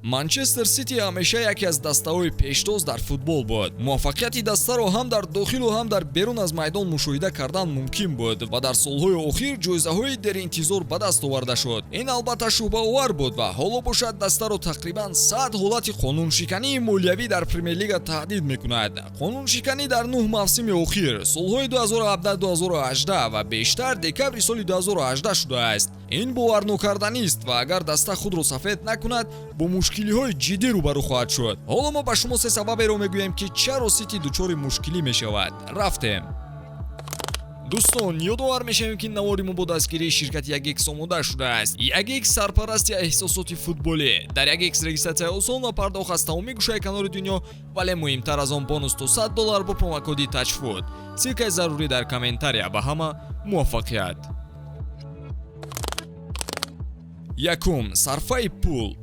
Манчестер Сити ҳамеша яке аз дастаҳои пештоз дар футбол буд. Муваффақияти дастаро ҳам дар дохилу ҳам дар берун аз майдон мушоҳида кардан мумкин буд ва дар солҳои охир ҷоизаҳои деринтизор ба даст оварда шуд. Ин албатта шубҳаовар буд ва ҳоло бошад, дастаро тақрибан 100 ҳолати қонуншикании молиявӣ дар Премер-лига таҳдид мекунад. Қонуншиканӣ дар 9 мавсими охир, солҳои 2017-2018 ва бештар декабри соли 2018 шудааст. Ин боварнокарданист ва агар даста худро сафед накунад, бо мушкилиҳои ҷиддӣ рӯбарӯ хоҳад шуд. Ҳоло мо ба шумо се сабаберо мегӯем, ки чаро Сити дучори мушкилӣ мешавад. Рафтем. Дӯстон, ёдовар мешавем, ки навори мо бо дастгирии ширкати Ягикс омода шудааст. Ягикс — сарпарасти эҳсосоти футболӣ. Дар Ягикс регистратсияи осон ва пардохт аз тамоми гӯшаи канори дунё, вале муҳимтар аз он, бонус то 100 доллар бо промокоди Тачфуд. Ссылкаи зарурӣ дар комментария. Ба ҳама муваффақият! Якум: сарфаи пул.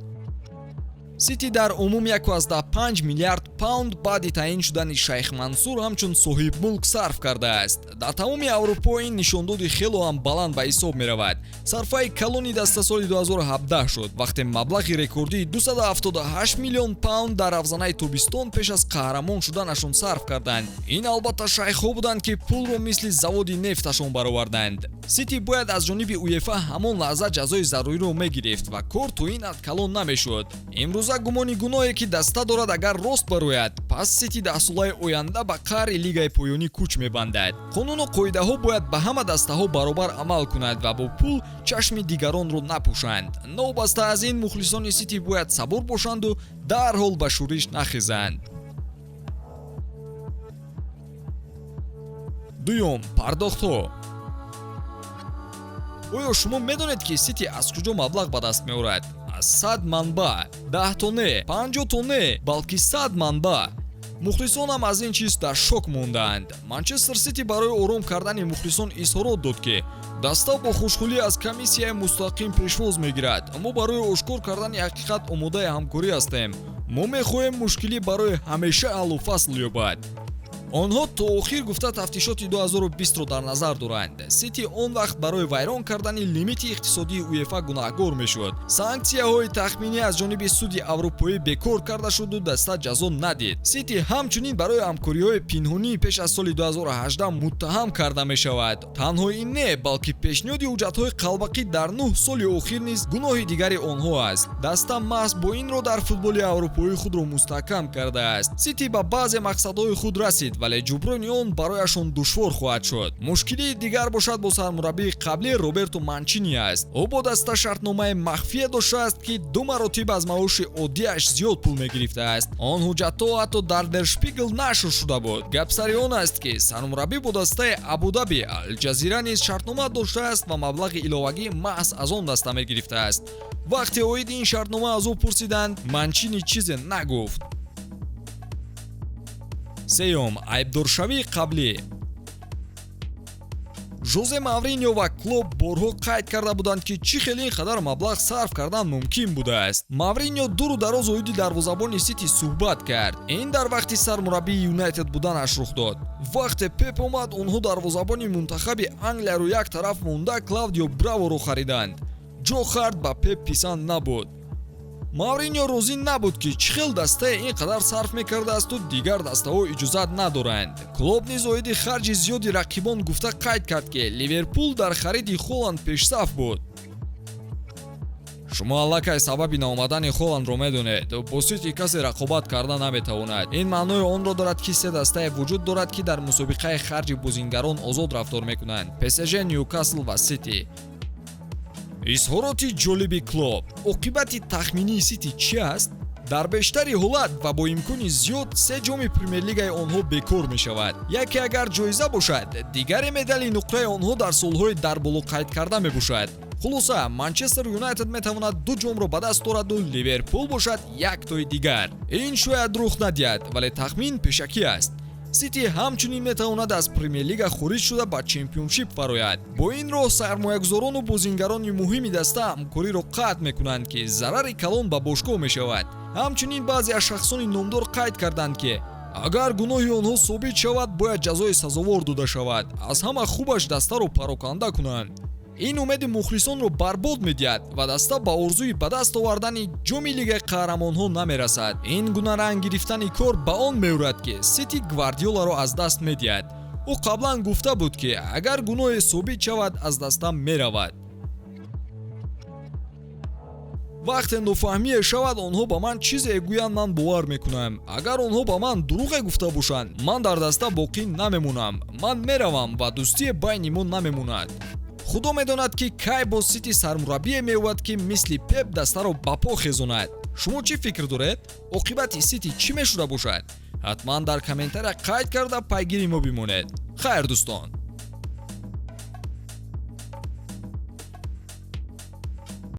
Сити дар умум 1,5 миллиард паунд баъди таъин шудани шайх Мансур ҳамчун соҳибмулк сарф кардааст. Дар тамоми Аврупо ин нишондоди хело ҳам баланд ба ҳисоб меравад. Сарфаи калони даста соли 2017 шуд, вақте маблағи рекордии 278 миллион паунд дар равзанаи тобистон пеш аз қаҳрамон шуданашон сарф карданд. Ин албатта шайхҳо буданд, ки пулро мисли заводи нефташон бароварданд. Сити бояд аз ҷониби УЕФА ҳамон лаҳза ҷазои заруриро мегирифт ва кор то ин ҳад калон намешуд. Имрӯза гумони гуноҳе, ки даста дорад, агар рост барояд, пас Сити 10 солаи оянда ба қаъри лигаи поёнӣ кӯч мебандад. Қонуну қоидаҳо бояд ба ҳама дастаҳо баробар амал кунад ва бо пул чашми дигаронро напӯшанд. Новобаста аз ин, мухлисони Сити бояд сабур бошанду дарҳол ба шӯриш нахезанд. Дуюм: пардохтҳо. Оё шумо медонед, ки Сити аз куҷо маблағ ба даст меорад? Аз 100 манбаъ. 10 то не, 50 то не, балки 100 манбаъ. Мухлисонам аз ин чиз дар шок мондаанд. Манчестер Сити барои ором кардани мухлисон изҳорот дод, ки даста бо хушҳолӣ аз комиссияи мустақим пешвоз мегирад. Мо барои ошкор кардани ҳақиқат омодаи ҳамкорӣ ҳастем. Мо мехоҳем мушкилӣ барои ҳамеша ҳаллу фасл ёбад. Онҳо то охир гуфта тафтишоти 2020-ро дар назар доранд. Сити он вақт барои вайрон кардани лимити иқтисодии УЕФА гунаҳгор мешуд. Санксияҳои тахминӣ аз ҷониби суди аврупоӣ бекор карда шуду даста ҷазо надид. Сити ҳамчунин барои ҳамкориҳои пинҳонӣ пеш аз соли 2018 муттаҳам карда мешавад. Танҳо ин не, балки пешниҳоди ҳуҷҷатҳои қалбакӣ дар 9 соли охир низ гуноҳи дигари онҳо аст. Даста маҳз бо ин роҳ дар футболи аврупоӣ худро мустаҳкам кардааст. Сити ба баъзе мақсадҳои худ расид, вале ҷуброни он барояшон душвор хоҳад шуд. Мушкилии дигар бошад бо сармураббии қаблӣ Роберто Манчини аст. Ӯ бо даста шартномаи махфие доштааст, ки ду маротиба аз маоши оддиаш зиёд пул мегирифтааст. Он ҳуҷҷатҳо ҳатто дар Дер Шпигл нашр шуда буд. Гап сари он аст, ки сармураббӣ бо дастаи Абудаби Алҷазира низ шартнома доштааст ва маблағи иловагӣ маҳз аз он даста мегирифтааст. Вақте оиди ин шартнома аз ӯ пурсиданд, Манчини чизе нагуфт. Сеюм: айбдоршавии қаблӣ. Жозе Мавринио ва Клоп борҳо қайд карда буданд, ки чӣ хел ин қадар маблағ сарф кардан мумкин будааст. Мавринио дуру дароз оиди дарвозабони Сити суҳбат кард. Ин дар вақти сармураббии Юнайтед буданаш рух дод. Вақте Пеп омад, онҳо дарвозабони мунтахаби Англияро як тараф монда, Клаудио Браворо хариданд. Ҷо Харт ба Пеп писанд набуд. Мавринио розӣ набуд, ки чӣ хел дастае ин қадар сарф мекардаасту дигар дастаҳо иҷозат надоранд. Клоп низ оиди харҷи зиёди рақибон гуфта, қайд кард, ки Ливерпул дар хариди Холанд пешсаф буд. Шумо аллакай сабаби наомадани Холандро медонед. Бо Сити касе рақобат карда наметавонад. Ин маънои онро дорад, ки се дастае вуҷуд дорад, ки дар мусобиқаи харҷи бозингарон озод рафтор мекунанд: ПСЖ, Нюкасл ва Сити. Изҳороти ҷолиби Клоп. Оқибати тахминии Сити чӣ аст? Дар бештари ҳолат ва бо имкони зиёд се ҷоми Премер-лигаи онҳо бекор мешавад. Яке агар ҷоиза бошад, дигаре медали нуқраи онҳо дар солҳои дар боло қайд карда мебошад. Хулоса, Манчестер Юнайтед метавонад ду ҷомро ба даст ораду Ливерпул бошад яктои дигар. Ин шояд рух надиҳад, вале тахмин пешакӣ аст. Сити ҳамчунин метавонад аз Премер-лига хориҷ шуда, ба Чемпионшип фарояд. Бо ин роҳ сармоягузорону бозингарони муҳими даста ҳамкориро қатъ мекунанд, ки зарари калон ба бошгоҳ мешавад. Ҳамчунин баъзе аз шахсони номдор қайд карданд, ки агар гуноҳи онҳо собит шавад, бояд ҷазои сазовор дода шавад. Аз ҳама хубаш дастаро пароканда кунанд. Ин умеди мухлисонро барбод медиҳад ва даста ба орзуи ба даст овардани ҷоми Лигаи қаҳрамонҳо намерасад. Ин гуна ранг гирифтани кор ба он меорад, ки Сити Гвардиоларо аз даст медиҳад. Ӯ қаблан гуфта буд, ки агар гуноҳе собит шавад, аз даста меравад. Вақте нофаҳмие шавад, онҳо ба ман чизе гӯянд, ман бовар мекунам. Агар онҳо ба ман дурӯғе гуфта бошанд, ман дар даста боқӣ намемонам, ман меравам ва дӯстие байни мо намемонад. Худо медонад, ки кай боз Сити сармураббие меёбад, ки мисли Пеп дастаро ба по хезонад. Шумо чӣ фикр доред? Оқибати Сити чӣ мешуда бошад? Ҳатман дар комментария қайд карда, пайгири мо бимонед. Хайр, дӯстон.